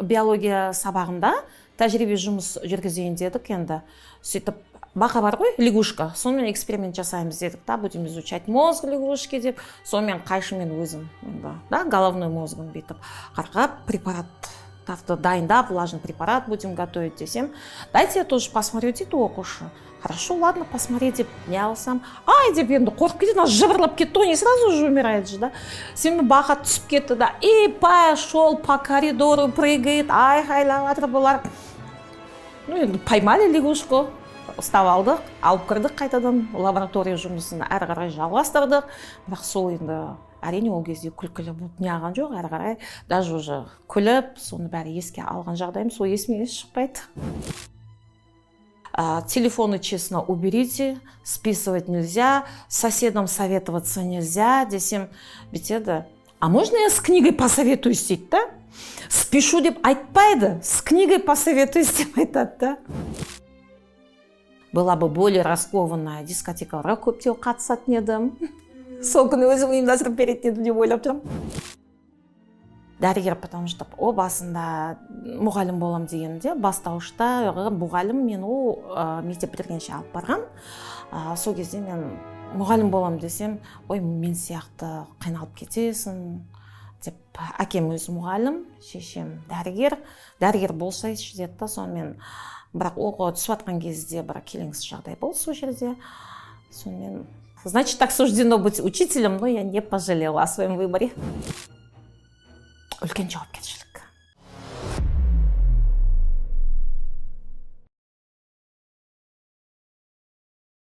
Биология сабағында тәжірибе жұмыс жүргізейін дедік енді. Сөйтіп, бақа бар ғой, лягушка, сонымен эксперимент жасаймыз дедік та, будем изучать мозг лягушки деп. Сонымен қайшымен өзім енді да головной мозгын бүйтіп қырқып, препараттарды дайындап, влажный препарат будем готовить десем, «Дайте я тоже посмотрю», — дейді оқушы. «Хорошо, ладно, посмотри», — деп не алсам, «Ай!» деп енді қорқып кетеді. Ана жыбырлап кетті ғой, не сразу же умирает же да. Сонымен бақа түсіп кетті да и пошел по коридору, прыгает, айқайлап жатыр бұлар. Ну енді поймали лягушку, ұстап алдық, алып кірдік қайтадан лаборатория, жұмысын әрі қарай жалғастырдық. Бірақ сол енді, әрине, ол кезде күлкілі болып не алған жоқ, әрі қарай даже уже күліп, соны бәрі еске алған жағдайым сол есімнен шықпайды. Телефоны, честно, уберите, списывать нельзя, с соседом советоваться нельзя десем, бүйтеді: «А можно я с книгой посоветуюсь?» — дейді да. «Спешу» деп айтпайды, «с книгой посоветуюсь» деп айтады да. Была бы более раскованная, дискотекаларға көптеу қатысатын едім, сол күні өзім ұйымдастырып беретін едім деп ойлап тұрмын. Дәрігер, потому что о басында мұғалім боламын дегенде, бастауышта мұғалім мен ол мектеп бітіргенше алып барған. Сол кезде мен мұғалім боламын десем, «Ой, мен сияқты қиналып кетесің» деп. Әкем өзі мұғалім, шешем дәрігер, «Дәрігер болсайшы» деді да. Сонымен, бірақ оқуға түсіп жатқан кезде бір келеңсіз жағдай болды сол жерде. Сонымен, значит, так суждено быть учителем, но я не пожалела о своем выборе. Үлкен жауапкершілік.